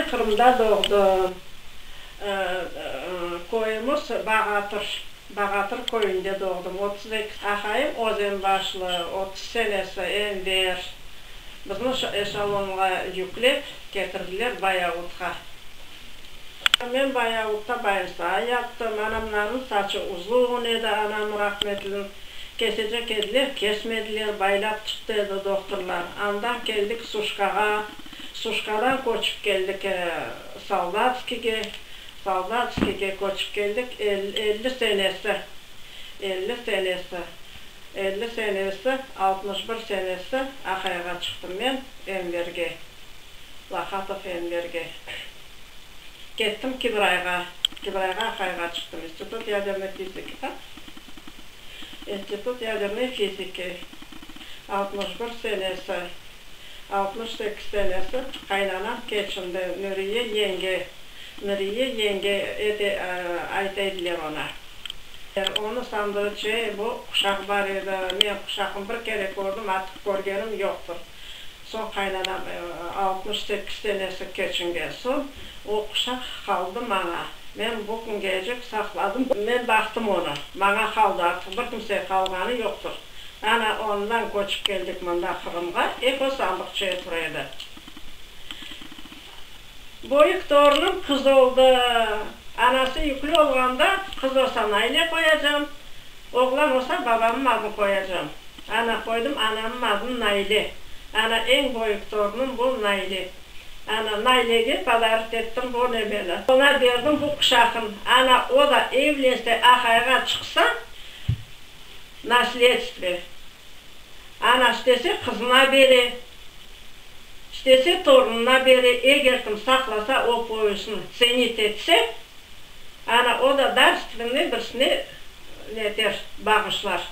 Men Qırımda doğdım. Köyümiz Bağatır, Bağatır köyünde doğdım. 32 aqayım Özenbaşlı, 30 senesi Enver. Bizni eşelonğa yüklep ketirdiler Bayavutqa. Men Bayavutta bayılsa yattım. Anamlarnıñ saçı uzun edi, anam rahmetliniñ. Kesecek ediler, kesmediler, baylap tuttı edi dohturlar. Andan keldik Suşkağa, Suşkadan köçip keldik Soldatskiyge, Soldatskiyge köçip keldik 50 senesi, 50 senesi, 50 senesi, 61 senesi aqayğa çıqtım men Enverge, Lahatov Enverge. Kettim Kibrayğa, Kibrayğa aqayğa çıqtım, İnstitut yadernıy fizika, İnstitut yadernıy fiziki, 61 senesi, 68 senesi qaynanam keçindi, Nuriye yenge, Nuriye yenge edi, ayta ediler oña. Onı sandığı bu quşaq bar edi, men quşaqnı bir kere kördim, artıq körgenim yoqtır. Soñ qaynanam 68 senesi keçingen soñ, o quşaq qaldı maña. Men bu küngecek saqladım. Men baqtım onı. Maña qaldı, artıq bir kimsege qalğanı yoqtır. Ana ondan köçip keldik mında Qırımğa, ep o sandıqça tura edi. Büyük torunım qız oldı. Anası yüklü olğanda qız olsa Naile qoyacağım, oğlan olsa babamnıñ adını qoyacağım. Ana qoydım anamnıñ adını Naile. Ana eñ büyük torunım bu Naile. Ana Nailege podarить ettim bu nemeni. Oña berdim bu quşaqın. Ana o da evlense, aqayğa çıqsa, наследство. Ana istese qızına bere, istese torunına bere, eger kim saqlasa o пояс ını ценить etse, ana o da дарственный birisine neter, bağışlar.